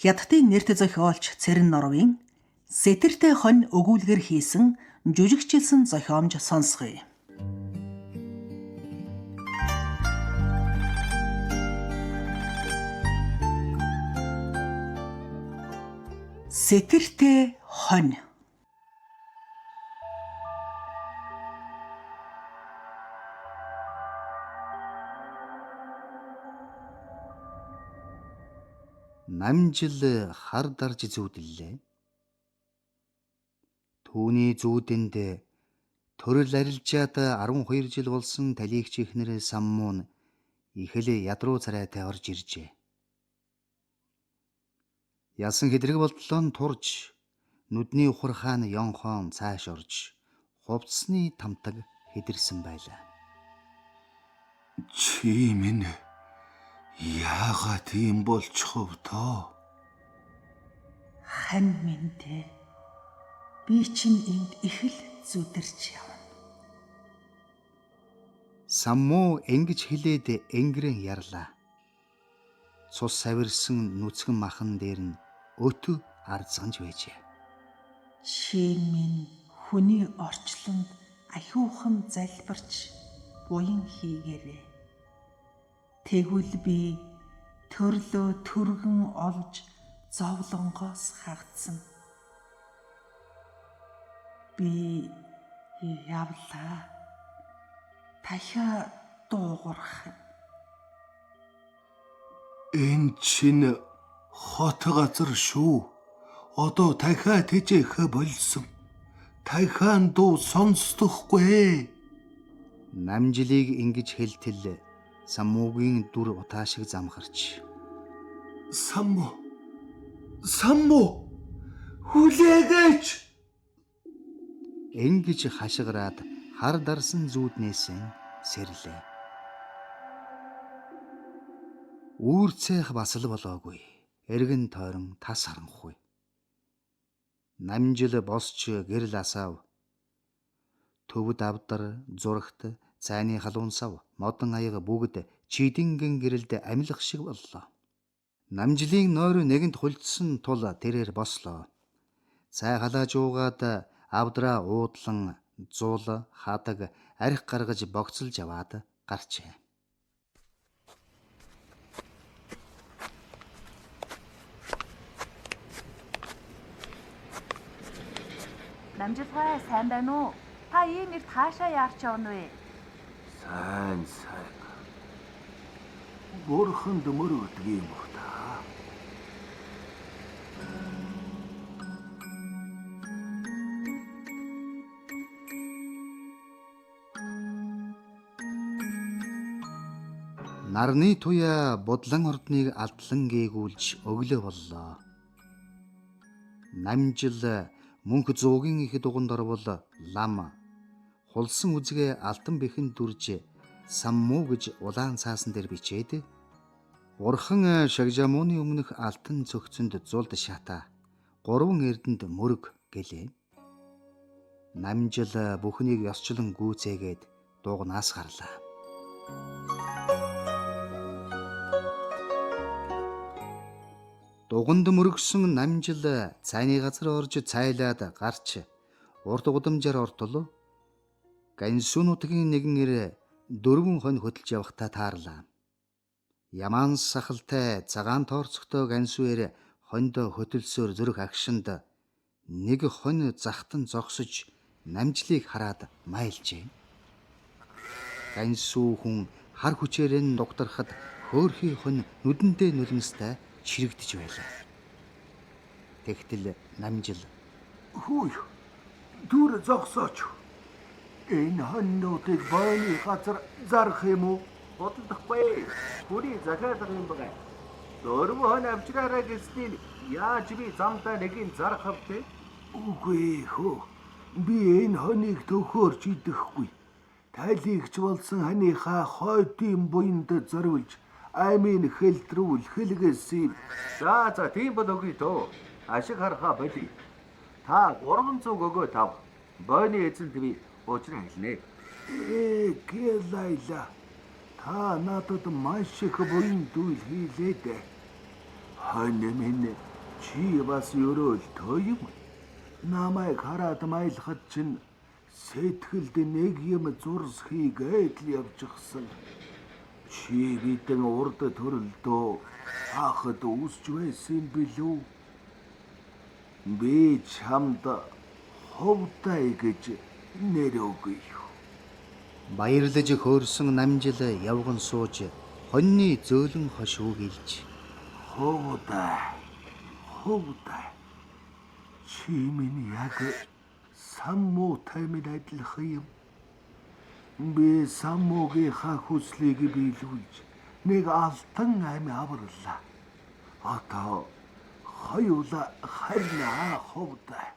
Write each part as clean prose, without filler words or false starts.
Хятадын нэрт зохиолч Цэрэн Норвын Сэтэртэй хонь өгүүлгээр хийсэн жүжигчилсэн зохиомж сонсгоё. Сэтэртэй хонь. Намжил хар дарж зүүдлээ. Түүний зүүдэнд төрөл арилжаад 12 жил болсон талигч эхнэр Саммун их л ядруу царайтай орж иржээ. Ялсан хэдрэг болдлоо нь турж нүдний ухархаа нь ёнхон цааш орж хувцсны тамтаг хэдэрсэн байлаа. Чи минь яагаад ийм болчихов тоо? Хань минь дээ. Би чинь энд их л зүдэрч явна. Саммуу ингэж хэлээд энгэрэн ярлаа. Цус савирсан нүцгэн махан дээр нь өтө арзганж байжээ. Чи минь хүний орчлонд ахиухан залбирч буян хийгээрэй. Тэгвэл би төрлөө түргэн олж зовлонгоос хагдсан. Би явлаа. Дахиад дуугарах. Энэ чинь хот газар шүү. Одоо дахиад тэжээхэ болсон. Дахиад дуу сонсдохгүй. Намжилыг ингэж хэлтэл Саммуугийн дүр утаа шиг замхарч. Саммуу. Саммуу. Хүлээгээч. Ингэж хашгираад хар дарсан зүүднээсээ сэрлээ. Үүрцээх бас л болоогүй. Эргэн тойрон тас харанхуй. Намжил босч гэрэл асаав. Төвд авдар, зурагт, цайны халуун сав, модон аяга бүгд чидингэн гэрэлд амилах шиг боллоо. Намжилын нойр нэгэнд хулжсан тул тэрээр бослоо. Цай халааж уугаад авдраа уудлан зуул хадаг арх гаргаж богцолж аваад гарчээ. Намжилгай сайн байна уу? Та ийм эрт хаашаа яарч явна вэ? Сайн сайн. Бурханд мөрөгдөг юм уу та? Нарны туяа будлан ордныг алдлан гээгүүлж өглөө боллоо. Намжил мөнх зуугийн их дуганд орвол лам хулсан үзгээ алтан бэхэнд дүрж Саммуу гэж улаан цаасан дээр бичээд Бурхан шагжаамууны өмнөх алтан цөгцөнд зулд шата гурван эрдэнд мөрөг гэлээ. Намжил бүхнийг ёсчлон гүйцээгээд дугнаас гарлаа. Дуганд мөргсөн намжил цайны газар орж цайлаад гарч урд гудамжаар ортол Ганьсу нутгийн нэгэн эр дөрвөн хонь хөдөлж явахдаа таарлаа. Ямаан сахалтай цагаан тоорцогтой Ганьсу эр хондоо хөдөлсөөр зүрх агшинд нэг хонь захтан зогсож намжлыг хараад майлжээ. Ганьсу хүн хар хүчээр нь дугдархад хөөрхий хонь нүдэндээ нулимстай чирэгдэж байлаа. Тэгтэл намжил Хүй. Түр зогсооч. Энэ хоньнуудыг бойны газар зарах юм уу? Бодохгүй. Хүний захиалга юм байгаа. Дөрвөн хонь авчраарай гэснийг яаж би замдаа нэгийг зарах вэ? Үгүй хөө. Би энэ хоныг төхөөрч идэхгүй. Тайлигч болсон ханыхаа хойдын буянд зориулж аймын хэлтрүүл хэлгээсэй. За за тийм бол өгье дөө. Ашиг харахаа боли. Та 300 өгөө тав. Бойны эзэнт би учраа хэлнэ. Ээ, гэлайла. Та надад маш их буян зүйл хийлээ дээ. Хонь минь Чи бас өрөөлтөө юм. Намайг хараад маялахад чинь сэтгэлд нэг юм зурс хийгээд л явчихсан. Чи бидэн урд төрөлдөө ахад үүсч байсан билүү? Би чамд Хувдай гэж нэр өгье. Баярлаж хөөрсөн Намжил явган сууж хоньны зөөлөн хошууг илж Хувдай. Хувдай. Чи минь яг саммуутай минь адилхан юм. Би саммуугийнхаа хүслийг биелүүлж нэг алтан ами аварлаа. Одоо хоёулаа харнаа Хувдай.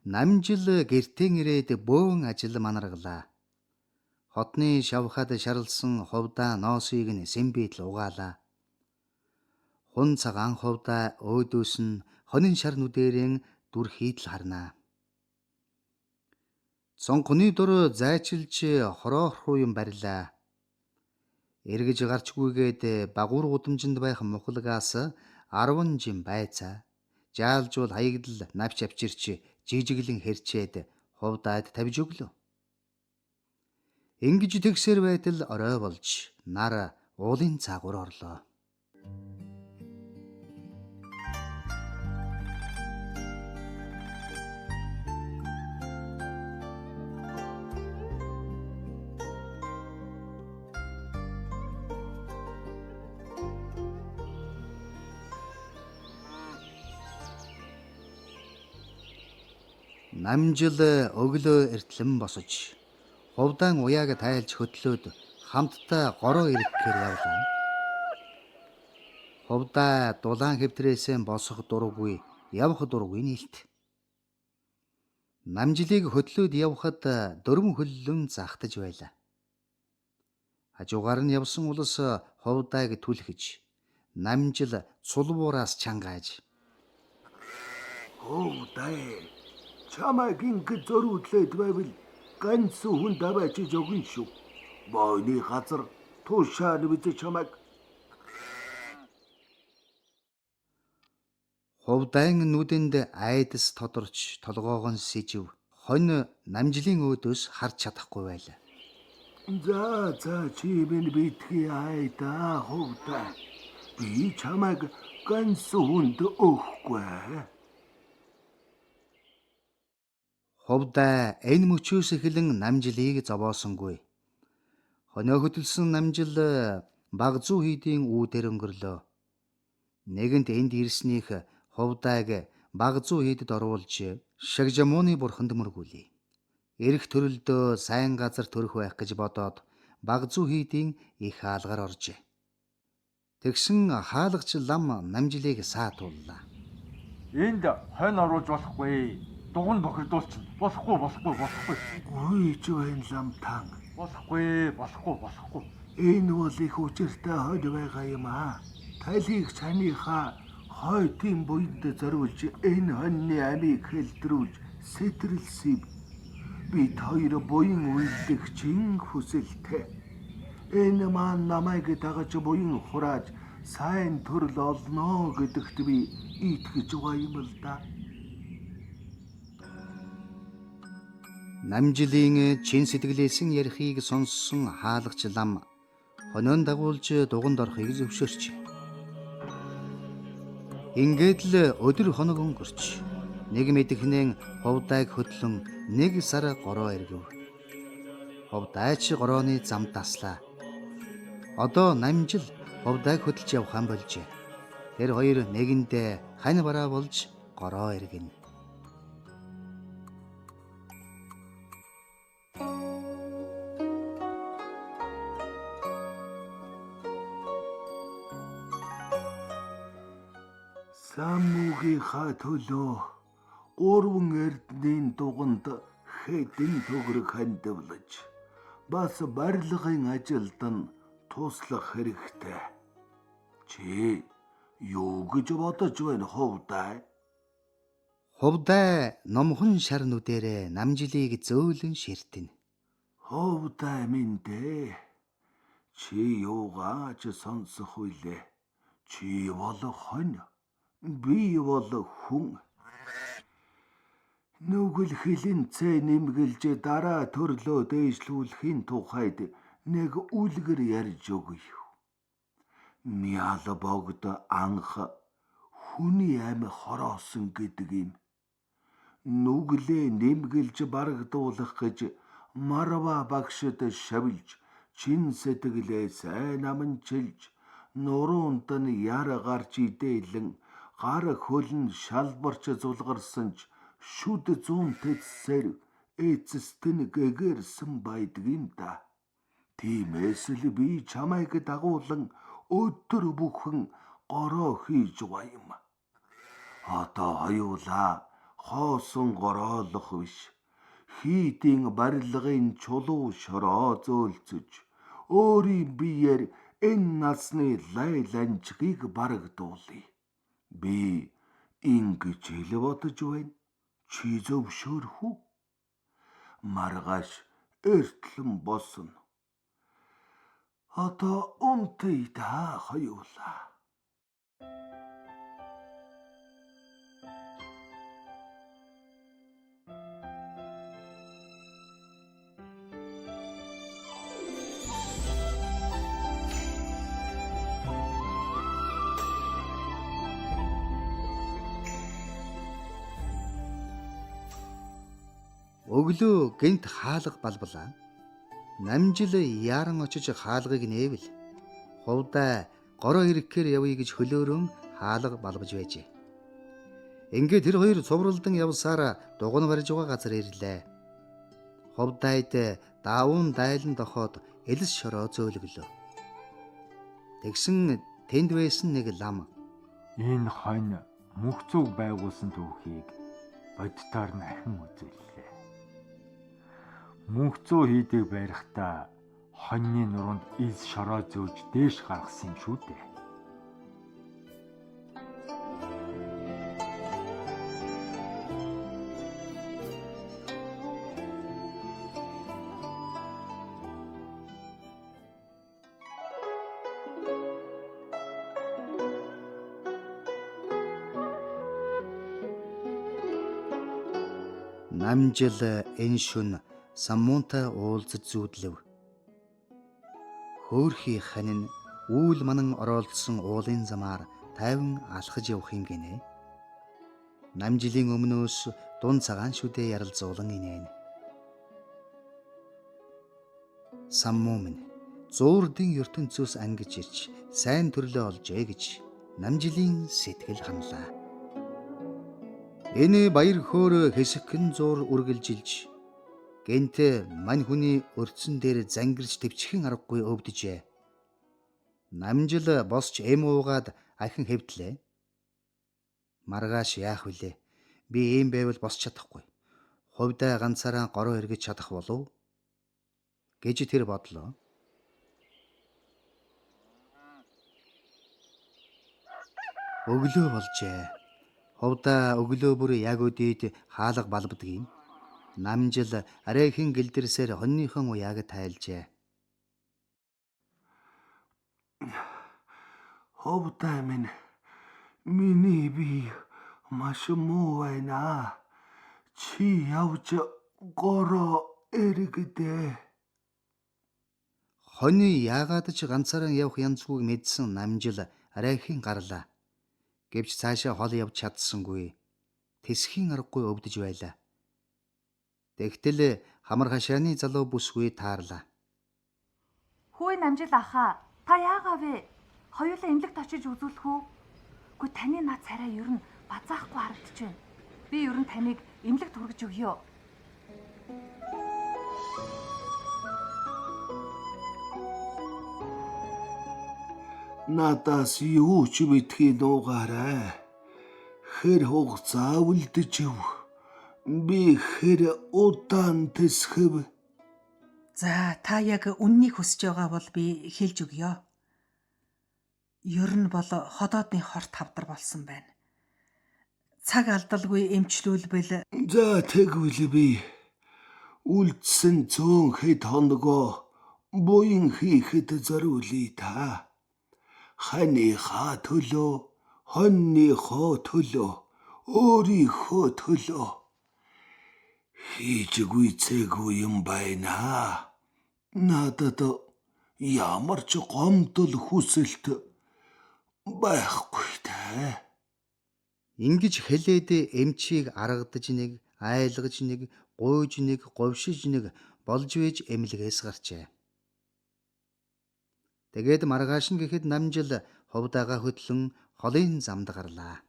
Намжил гэртээ ирээд бөөн ажил манаргалаа. Хотны шавхад шарлсан Хувдаа ноосыг нь сэмбитл угаалаа. Хун цагаан Хувдаа өөдөөс нь хонин шар нүдэрэн дүр хийдл харнаа. Цонхны дур зайчилж хороохруу юм барилаа. Эргэж гарчгүйгээд багуур гудамжинд байх мухлагаас 10 жим байцаа. Жаалжуул хаягдал навч авчирч жижиглэн хэрчээд Хувдаад тавьж өглөө. Ингэж тэгсэр байтал орой болж нар уулын цаагуур орлоо. Намжил өглөө эртлэн босож Хувдаан уяаг тайлж хөтлөөд хамтдаа гороо ирэхээр явлаа. Хувдаа дулаан хэвтрээсээ босох дургүй, явах дургүй нийлт. Намжилыг хөтлөөд явхад дөрвөн хөллөн захтаж байлаа. Хажуугаар нь явсан улс Хувдааг түлхэж, Намжил цулбуураас чангааж Хувдай. Чамайг ингэ зөрүүдлээд байвал ганц хүн даваачиж өгнө шүү. Бойны газар тушаан биз чамайг. Хувдаан нүдэнд айдас тодорч толгоогон сэжив. Хонь Намжилын өөдөөс харж чадахгүй байлаа. За за чи минь битгий айдаа Хувдай. Би чамайг ганц хүнд өгөхгүй. Хувдаа энэ мөчөөс эхлэн Намжилыг зовоосонгүй. Хонио хөдөлсөн Намжил баг зүү хийдийн үүдээр өнгөрлөө. Нэгэнт энд ирснийх Хувдааг баг зүү хийдэд оруулж Шагжамууны бурханд мөргүүлье. Эрх төрөлдөө сайн газар төрөх байх гэж бодоод баг зүү хийдийн их хаалгаар оржээ. Тэгсэн хаалгач лам Намжилыг саатууллаа. Энд хонь оруулж болохгүй. Дугуй нь бохирдуулчихна. Болохгүй, болохгүй, болохгүй. Гүйж байна ламтан. Болохгүй, болохгүй, болохгүй. Энэ бол их учиртай хонь байгаа юм аа. Талийг чаныхаа хойдын буянд зориулж энэ хоньны амийг хэлдрүүлж сэтрэлсэв. Бид хоёр буян уйлдах чин хүсэлтэй. Энэ маань намайг дагаж буян хурааж сайн төрөл олно гэдэгт би итгэж байгаа юм л да. Намжилын чин сэтгэлээсэн ярихыг сонссон хаалгач лам хонион дагуулж дуганд орохыг зөвшөөрчээ. Ингээд л өдөр хоног өнгөрч нэг мэдэхнэн Хувдааг хөтлөн нэг сар гороо эргэв. Хувдаач горооны зам таслаа. Одоо Намжил Хувдааг хөдөлж явхаан болжээ. Тэр хоёр нэгэндээ хань бараа болж гороо эргэнэ. Саммуугийнхаа төлөө гурван эрдэнийн дуганд хэдэн төгрөг хандивлаж бас барилгын ажилд нь туслах хэрэгтэй. Чи юу гэж бодож байна Хувдай? Хувдай номхон шар нүдэрээ Намжилыг зөөлөн ширтэнэ. Хувдай минь дээ. Чи юугаа ч сонсох үлээ. Чи бол хонь. Би бол хүн. Нүгэл хилэнцээ нэмгэлж дараа төрлөө дээшлүүлэхийн тухайд нэг үлгэр ярьж өгье. Мял богд анх хүний амь хороосон гэдэг юм. Нүглээ нэмгэлж барагдуулах гэж Марва багшид шавилж, чин сэтгэлээ сайн аманчилж, нуруунд нь яр гарч идээлэн гар хөл нь шалбарч зулгарсан ч шүд зүүн тэцсээр эцэст нь гэгэрсэн байдаг юм да. Тиймээс л би чамайг дагуулан өдөр бүхэн гороо хийж юм. Одоо хоёулаа хоосон гороолох биш. Хийдийн барилгын чулуу шороо зөөлцөж өөрийн биеэр энэ насны лай ланжгийг барагдуулъя. Би ингэж л бодож байна. Чи зөвшөөрөх үү? Маргааш эртлэн босно. Одоо унтъя да хоёулаа. Өглөө гэнт хаалга балбалаа. Намжил яаран очиж хаалгыг нээвэл хувдаа гороо ирэхээр явъя гэж хөлөөрөн хаалга балбаж байжээ. Ингээд тэр хоёр цувралдан явсаар дугуй барьж байгаа газар ирлээ. Хувдайд даавуун дайлан дохоод элс шороо зөөлгөлөө. Тэгсэн тэнд байсан нэг лам Энэ хонь мөнх зүг байгуулсан түүхийг бодитоор нь ахин үзүүллээ. Мөнх зүү хийдэг байрахтаа хоньны нуруунд элс шороо зөөж дээш гаргасан юм шүү дээ. Намжил энэ шүн самуунтай уулзаж зүүдлэв. Хөөхий ханин үүл манан оролцсон уулын замаар тайван алхаж явах юм гинэ. Намжилийн өмнөөс дунд цагаан шүдээ яралзуулан инээн. Саммуу минь зуурдын ертөнцөөс ангиж ирж сайн төрлөө олжээ гэж Намжилийн сэтгэл ханлаа. Энэ баяр хөөр хэсэгхэн зуур үргэлжилж гэнт мань хүний өрцөн дээр зангирч төвчхэн аргагүй өвдөжээ. Намжил босч эм уугаад ахин хэвдлээ. Маргааш яах вүлээ? Би ийм байвал босч чадахгүй. Хувьдаа ганцаараа гороо эргэж чадах болов гэж тэр бодлоо. Өглөө болжээ. Хувдаа өглөө бүр яг өдийд хаалга балбдаг юм. Намжил арайхэн гэлдэрсээр хоньныхон уяаг тайлжээ. Хувдаа минь миний бие маш муу байна. Чи явж гороо эргэдэ. Хонь яагаад ч ганцаараа явах янзгүйг мэдсэн Намжил арайхэн гарлаа. Гэвч цаашаа хол явж чадсангүй. Тэсхийн аргагүй өвдөж байлаа. Тэгтэл хамар хашааны залуу бүсгүй таарлаа. Хүү Намжил ахаа, та яагаа вэ? Хоёулаа эмнэлэгт очиж үзүүлэх үү? Үгүй таны над царай ер нь базаахгүй харагдаж байна. Би ер нь таныг эмнэлэгт хүргэж өгье. Надаас юу ч битгий нуугаарай. Хэр хугацаа үлдэжв? Би хэр удаан тэсхэв? За та яг үннийг хүсэж байгаа бол би хэлж өгье. Ер нь бол ходоодны хорт хавдар болсон байна. Цаг алдалгүй эмчлүүлбэл За тэгвэл би үлдсэн цөөн хэд хоногоо буян хийхэд зориулъя та. Ханыхаа төлөө Хоньныхоо төлөө, өөрийнхөө төлөө хийж гүйцээгүй юм байна. Надад ямар ч гомдол хүсэлт байхгүй дээ. Ингэж хэлээд эмчийг аргадаж нэг, айлгаж нэг, гуйж нэг, говшиж нэг болж вэж эмнэлгээс гарчээ. Тэгээд маргааш нь гэхэд Намжил хувдаага хөтлөн холын замд гарлаа.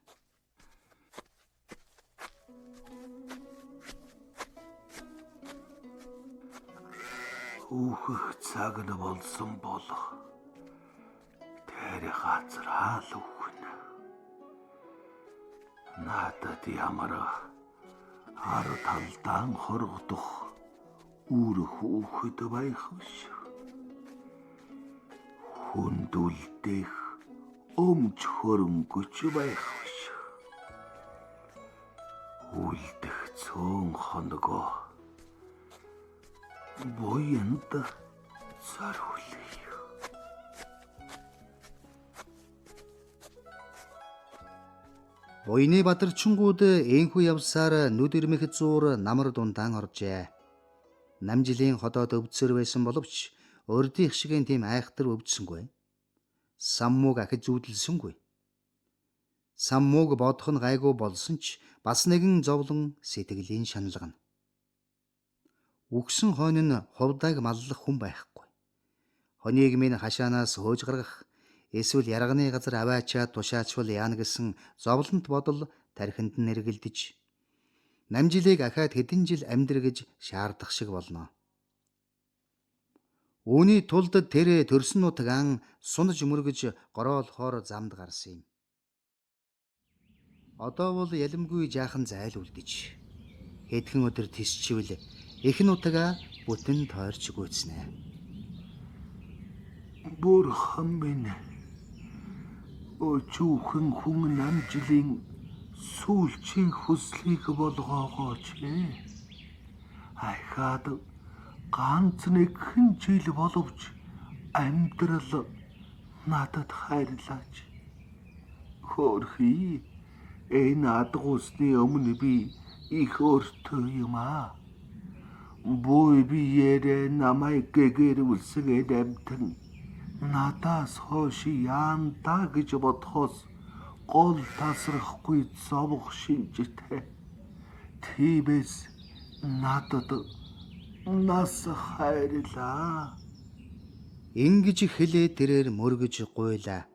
Үхэх цаг нь болсон болох тэр газраа л үхнэ. Надад ямар ар талдаан хоргодох үр хүүхэд байх биш. Хүндүлдэх өмч хөрөнгөч байх биш. Үлдэх цөөн хоногоо буянд зориулъя. Буйны бадарчингууд энхүү явсаар нүд ирмэх зуур намар дундаан оржээ. Намжилийн ходоод өвдсөр байсан боловч урдих шигийн тийм айхтар өвдсөнгүй. Саммууг ахиж зүүдэлсэнгүй. Саммууг бодох нь гайгүй болсон ч бас нэгэн зовлон сэтгэлийн шаналгана. Үгсэн хойно нь хувдааг маллах хүн байхгүй. Хоныг минь хашаанаас хөөж гаргах эсвэл ярганы газар аваачаад тушаачвал яана гэсэн зовлонт бодол тархинд нь эргэлдэж Намжилыг ахаад хэдэн жил амьдр гэж шаардах шиг болно. Үүний тулд тэр төрсөн нутгаан сунаж мөргөж гороолохоор замд гарсан юм. Одоо бол ялимгүй жаахан зайл үлдэж хэдхэн өдөр тисчвэл эх нутгаа бүтэн тойрч гүйцнэ. Бурхан минь, өчүүхэн хүн Намжилийн сүүлчийн хүслийг болгоогооч. Ахаад ганц нэгхэн жил боловч амьдрал надад хайрлаач. Хөөрхий, энэ адгуусны өмнө би их өөртөө юм аа. Буй биеэрээ намайг гэгэрүүлсэн энэ амьтан надаас хойш яанда гэж бодохоос гол тасрахгүй зовох шинжтэй. Тиймээс надад нас хайрлаа. Ингэж хэлээ тэрээр мөргөж гуйлаа.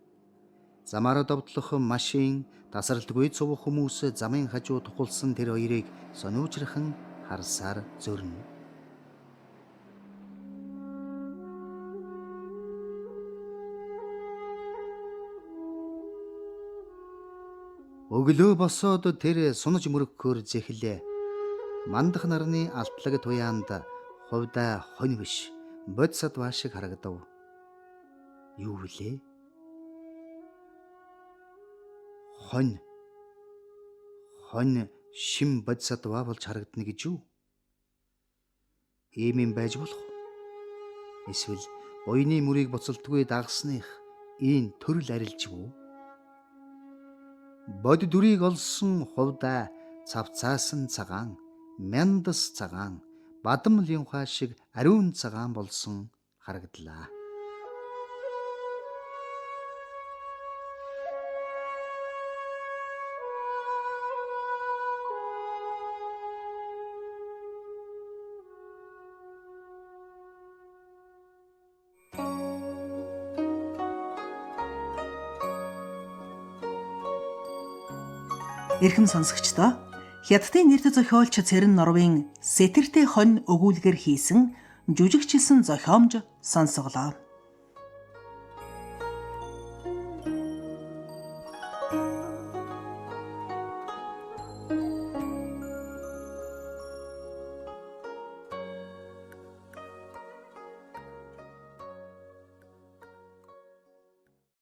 Замаараа довтлох машин, тасралтгүй цувах хүмүүс замын хажуу тухалсан тэр хоёрыг сониучрхан харсаар зөрнө. Өглөө босоод тэр сунаж мөрөгхөөр зэхлээ. Мандах нарны алтлаг туяанд хувьдаа хонь биш, бодисадва шиг харагдав. Юу вүлээ? Хонь. Хонь шим бодисадва болж харагдана гэж юу? Ийм юм байж болох уу? Эсвэл буйны мөрийг буцалтгүй дагсных ийм төрөл арилж уу? Бод дүрийг олсон хувьдаа цавцаасан цагаан, мяндас цагаан, бадам линхаа шиг ариун цагаан болсон харагдлаа. Эрхэм сонсогчдоо, Хятадын нэртэй зохиолч Цэрэн Норвын Сэтэртэй хонь өгүүлгээр хийсэн жүжигчилсэн зохиомж сонсголоо.